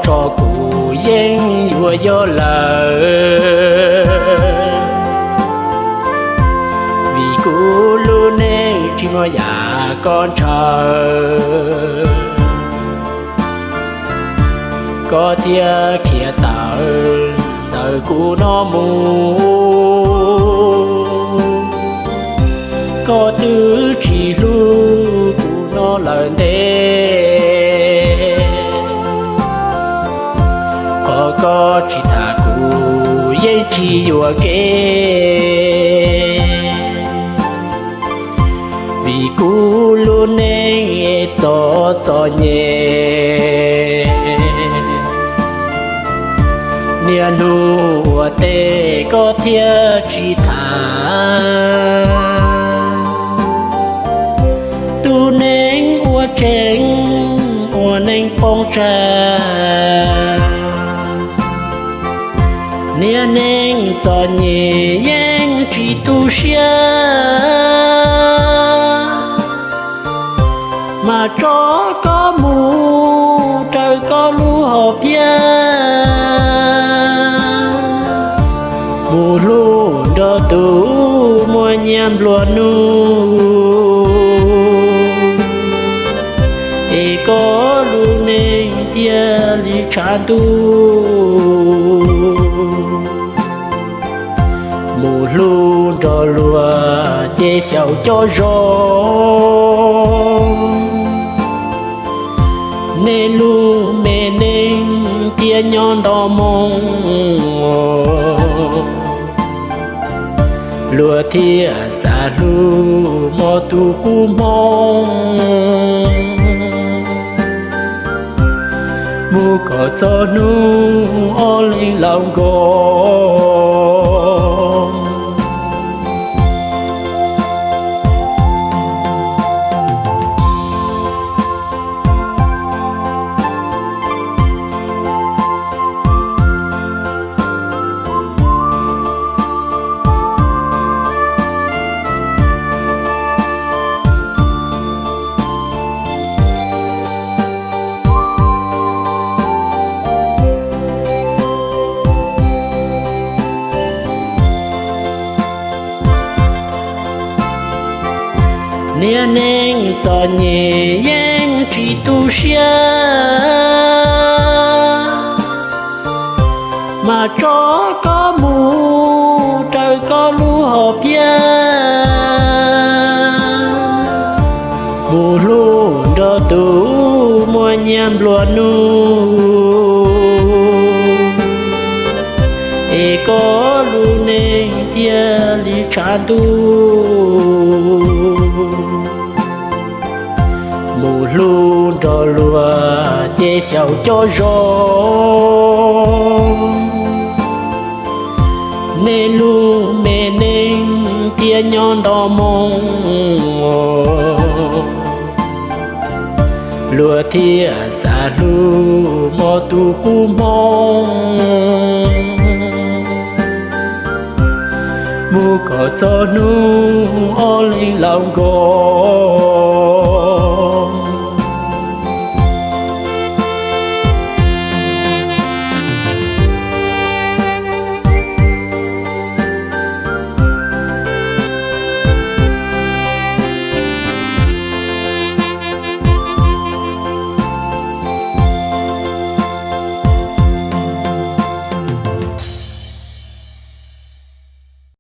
tso kuv yeej yuav yog lawm, vim kuv lub neej tsis muaj yam koj ntshaw, koj thiaj khiav tawm ntawm kuv no mus. Koj twb tsis hlub kuv no lawm ntev, qhov koj tsis tham kuv yeej tsis yuam kev, vim kuv lub neej txom txom nyem. Niaj hnub ua teb koj thiaj tsis tham, tus neeg ua tsev ua neej poob tsag. Niaj neej txom nyem yeej tsis tu siab, mas tso koj mus raws koj lub hom phiaj, mus hlub nrog tus muaj nyiaj nplua nuj, es koj lub neej thiaj li tshav ntuj. Mus hlub nrog luag ces xyaum cov zoo, nej lub me neej thiaj nyob nto moo, luag thiaj xav hlub mob tus qub hmoo, mus kom txog hnub ob leeg laus nkaus. Niaj neej txom nyem yeej tsis tu siab, mas tso koj mus raws koj lub hom phiaj, mus hlub nrog tus muaj nyiaj nplua nuj, es koj lub neej thiaj li tshav ntuj. Mus hlub nrog luag ces xyaum cov zoo, nej lub me neej thiaj nyob nto moo, luag thiaj xav hlub mob tus qub hmoo, mus kom txog hnub ob leeg laus nkaus.